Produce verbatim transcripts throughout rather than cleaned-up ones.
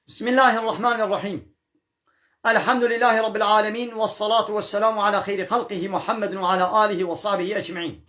Bismillahirrahmanirrahim. Elhamdülillahi Rabbil alemin. Ve salatu ve selamu ala xeyri halqihi Muhammedin ve ala alihi ve sahbihi ecma'in.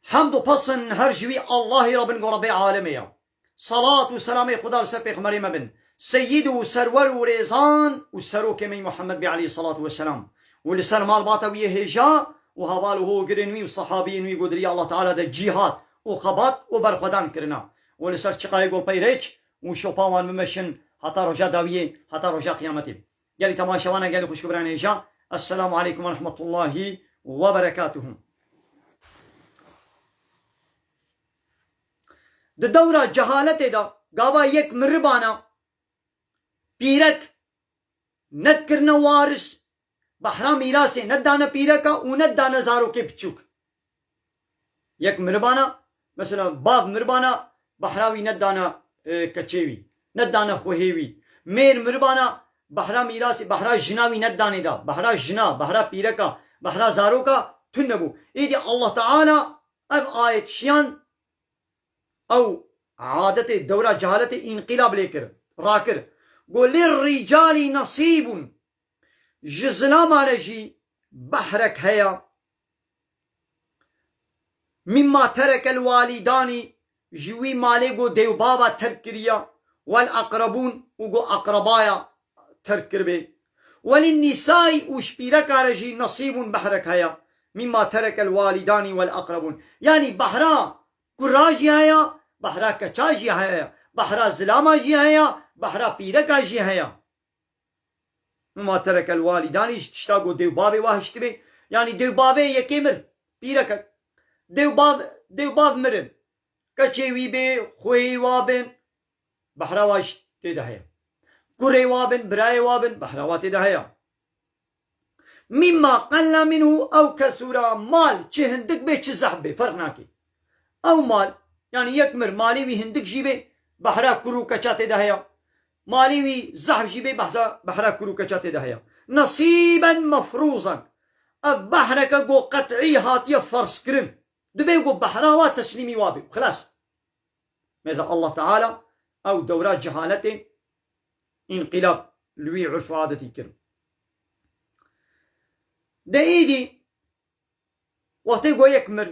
Hamd û pesn her ji wî Allahî re bin ku Rabbê alemê ya. Salat û selamê Xuda li ser pêxemberê me bin. Seyyid û serwer û rêzan û serokê me Muhammed bê aleyhi salatu ve selam. Û li ser malbata wî yê hêja û heval û hogirên wî û sahabiyên wî ku di riya Allah Teala de cîhad û xebat û berxwedan kirina. Û li ser çiqayê ku peyrêç û şopa wan bimeşin heta roja dawiyê, heta roja qiyametê. Gelî temaşevanan, gelî xwişk û birayên hêja, Esselamu aleykum ve rahmetullahi ve berekatuhu. Di dewra cehaletê de gava yek miribana pîrek nedikirine waris, behra mîrasê nedane pîreka û nedane zarokê piçûk. Yek miribana, mesela bav miribana, behra wî nedane, e, keçê wî, nedane xwehê wî. Mêr miribana, behra mîrasê, behra jina wî nedanê da, behra jina, behra pîreka, behra zaroka tune bû. Êdî Allah Teala ev ayet şiyan, ew adetê dewra cehaletê înqîlab lê kir, rakir. Go, "Lirricalî nasîbun." Ji zilamane jî behrek heye. "Mimma terekel walîdanî", ji wî malê ku dêwbava terk kiriya, "wel aqrebûn", û ku aqrebaya terk kiribê. "Welin nîsayî", û ji pîreka re jî "nasîbun", behrek heye. "Mimma terekel walîdanî wel aqrebûn." Yanî behra kura jî heye, behra keça jî heye, behra zilama jî heye, behra pîreka jî heye. "Mimma terekel walîdanî", ji tişta ku dêwbavê wa hiştibê. Yanî dêwbavê yekê mir, pîreke. Dêwbav, dêwbav mirin. Keçê wî bê, xweyê wa bin, behra wa jî tê de heye. Kurê wa bin, birayê wa bin, behra wa tê de heye. "Mimma qalla minhu ew kesura", mal çi hindik bê, çi zehf bê, ferq nake. Ew mal, yanî yek mir, malê wî hindik jî bê, behra kur û keça tê de heye. Malê wî zehf jî bê, behsa, behra kur û keça tê de heye. "Nasîben mefrûzan", ev behreke ku qet'î hatiye ferzkirin. Dibê ku behra wa teslîmî wa bê. Xilas. Mêza Allah Teala ew dewra cehaletê înqîlab li wî urf û adetî kir. De êdî wextê ku yek mir,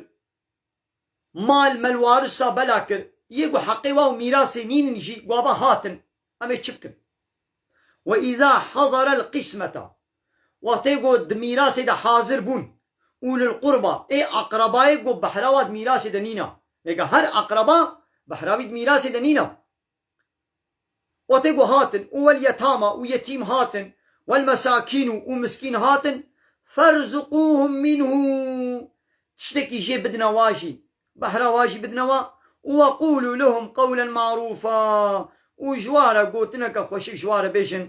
mal melwarisa bela kir, yê ku heqê wa û mîrasê nînin jî, gava hatin, em ê çi bikin? "Ve îza hazarel qîsmeta", wextê ku di mîrasê de hazir bûn, "ulul qurba", ê aqrebayê ku behra wa di mîrasê de nîna. Vêga her aqreba behra wî di mîrasê de nîna. Wextê ku hatin, "û wel yetama", û yetîm hatin, "wel mesakînu", û miskîn hatin, "ferzuqûhum minhu", tiştekî jê bidine wa jî, behra wa jî bidine wa, "û weqûlû lehum qewlen marûfa", û ji wa re gotineke xweşik ji wa re bêjin,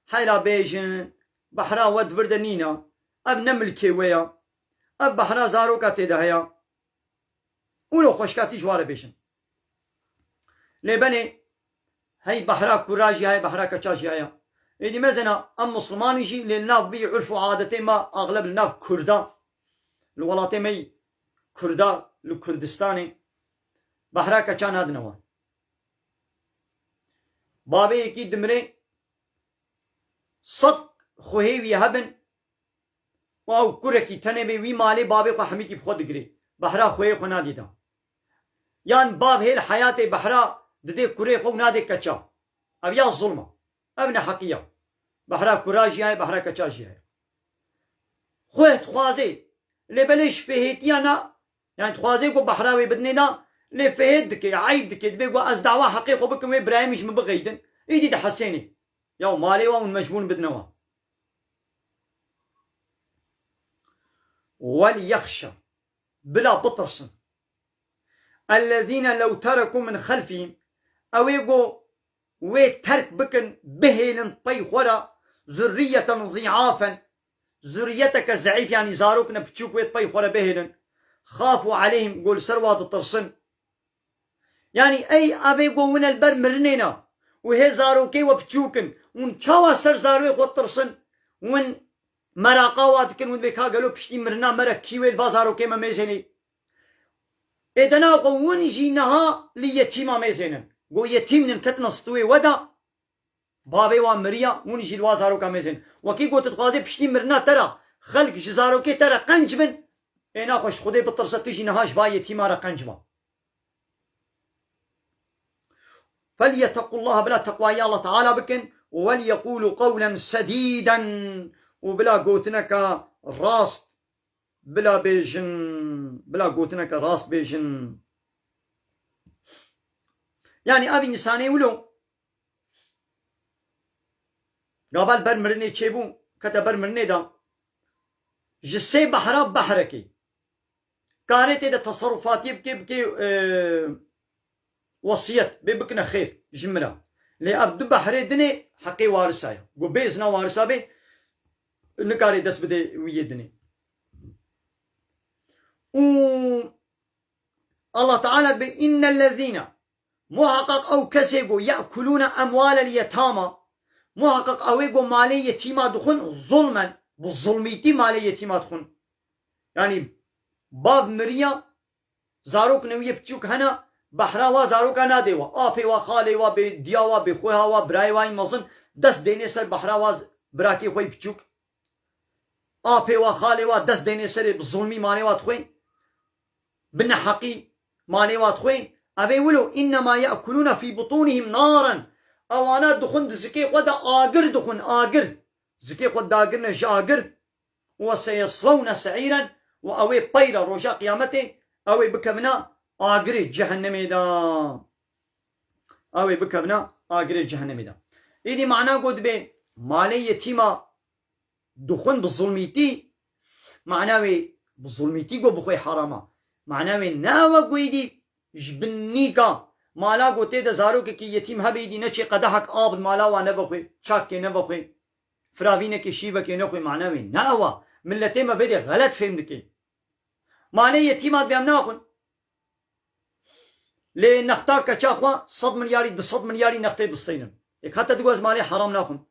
"Heyra bêjin, behra we di vir de nîne, ev ne milkê we ye, ev behra zaroka tê de heye." Û lo xweşkatî ji wa re bêjin. Lê benê hey behra kura jî heye, behra keça jî heye. Êdî mezena em Muslimanî jî lê li nav vî urf û adetê me axleb li nav Kurda, li welatê me yî Kurda, li Kurdistanê behra keça nadine wan. Bavê yekî dimrê, sed xwehê wî hebin, û ew kurekî tenê bê, wî malê bavê xwe hemîkî bi xwe digirê. Behra xweyê xwe nadê da. Yan bav hê li heyatê behra didê kurê xwe û nadê keça. Ev ya zulm e. Ev neheqî ye. Behra kura jî heye, behra keça jî heye. Xweh dixwazê. Lê belê ji fêhêtiya na, yani dixwazê ku behra wê bidinê na, lê fêhêt dike, eyb dike, dibê ku ez dawa heqê xwe bikim, wê birayê min ji min bixeydin. Îdî dihesênê. Ya malê wan hûn mecbûr in bidine wan. "Wel yexşe", bila bitirsin. "Ellezîne lew terekû min xelfihim", ew ê ku wê terk bikin, bihêlin pey xwe re, "zurriyeten zîafen", zurriyeteke zeîf, yanî zarok ne piçûk wê pey xwe re bihêlin. "Xafu aleyhim", ku li ser wa ditirsin. Yanî ey evê ku win li ber mirinê ne û hê zarokê we piçûk in, hûn çawa ser zarokê xwe tirsin? Win meraqa wa dikin, win dibê ka gelo piştî mirina me re kî wê li va zarokê me mêzênê? Ê dena xwe win jî niha li yetîma mêzênin. Go yetîm nin ketina stûyê we de. Bavê wan miriya, hûn jî li wa zaroka mêzin. Wekî got, dixwazê piştî mirina te re xelk ji zarokê te re qenc bin. Ê naxweş, Xwedê bitirse, tu jî niha ji va yetîma re qenc ba. فَلْيَتَّقُوا اللّٰهَ، bila teqwayî Allah Teala bikin. وَلْيَقُولُوا قَوْلًا سَدîدًا، û bila gotineke rast, bila bêjin, bila gotineke rast bêjin. Yani ev însanê wilo gabal ber mirinê çêbû, kete ber mirinê de, ji sê behra behrekê. Karê tê de teserrufatiyê bike, bike, e, wesiyet, bê bikine xêr ji min re. Lê ev du behrê dinê heqê warisa ye. Ku bê izna warisa bê, nikarê dest bide wî yê dinê. Û Allah Teala dibe, "İnnellezîne", muhaqqaq ew kesê ku, "ye'kulûne emwalel yetama", muhaqqaq ew ê ku malê yetîma dixwin, zulmen, bi zulmîtî malê yetîma dixwin. Yani bav miriya, zarok newiyê piçûk hene, behra wa zaroka nadê wa. Apê wa, xalê wa, bê diya wa, bê xweha wa, birayê wa yî mezin, dest dênê ser behra wa, birakê xwe yî piçûk. Apê wa, xalê wa dest dênê serê, bi zulmî malê wa dixwê. Bi neheqî malê wa dixwê. Evê wilo, "İnnemâ ye'kulûne fî butûnihim nâren." Ewana dixwin di zikê xwe de agir dixwin, agir. Zikê xwe dagirine ji agir. "Ve seyeslewne se'îren", û ew ê peyra roja qiyametê, ew ê bikevine agirê cehennemê de. Ew ê bikevine agirê cehennemê de. Êdî mana got dibê, malê yetîma dixwin bi zulmîtî, mana wê bi zulmîtî got bixwê herama. Mana wê ne ew e ku êdî ji bin nîka mala ku tê de zarokekî yetîm hebe êdî neçê qedehek ab li mala wa nevexwê, çakê nevexwê, firavînekê şîvekê nexwê, mana wê ne ew e. Miletê me vê dê xelet fêm dike. Malê yetîma dibê em naxwin. Lê nexta keça xwe sed milyarî, du sed milyarî nextê disteynin. Yek heta digo ez malê heram naxwim.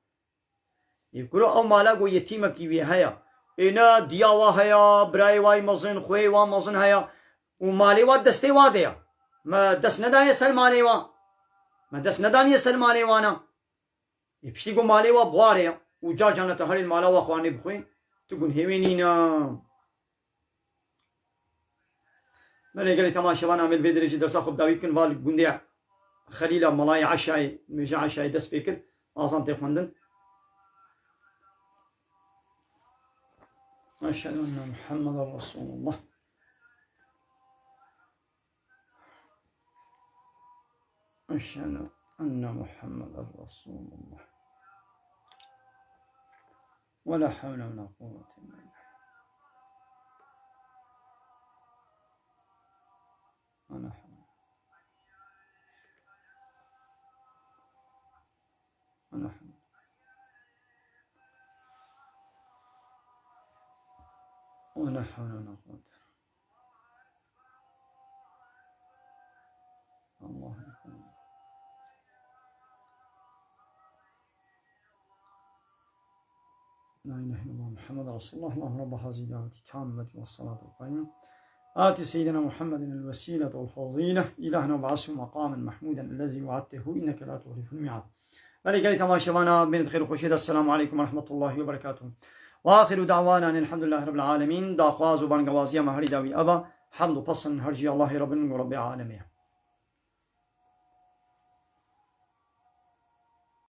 Ê kuro ew mala ku yetîmekî wê heye. Ê ne diya wa heye, birayê wa yî mezin, xweyê wa mezin heye. Û malê wa destê wa de ye. Me dest nedaye ser malê wa. Me dest nedaniye ser malê wana. Ê piştî ku malê wa buarê û car carna tu herî mala wa xwarinê bixwî, tu gunhê wê nîne. Belê gelê temaşevan, em ê li vê derê jî dersa xwe bi dawî bikin. Va li gundê Xelîla Melayê Eşayê, nûêja Eşayê dest pê kir, azan tê xwendin. Eşhedü enne Muhammeden Resulullah. أشهد أن محمدا رسول الله. ولا حول ولا قوة إلا بالله. ولا حول ولا حول. ولا حول ولا قوة. الله أكبر. لا إله إلا الله محمد رسول الله. اللهم رب هذه الدعوة التامة والصلاة القائمة. آت سيدنا محمد الوسيلة والفضيلة. إلهنا وابعثه مقاما محمودا الذي وعدته إنك لا تخلف الميعاد. Belê gelê temaşevana, bên di xêr û xweşiyê de. Esselamu aleykum ve rahmetullahi ve berekatuhu. Ve axiru da'wana enelhamdülillahi rabbil alemin. Daxwaz û bangewaziya me herî dawî eva. Hemd û pesn her jî Allahê Rabbin û Rabbê alemê ye.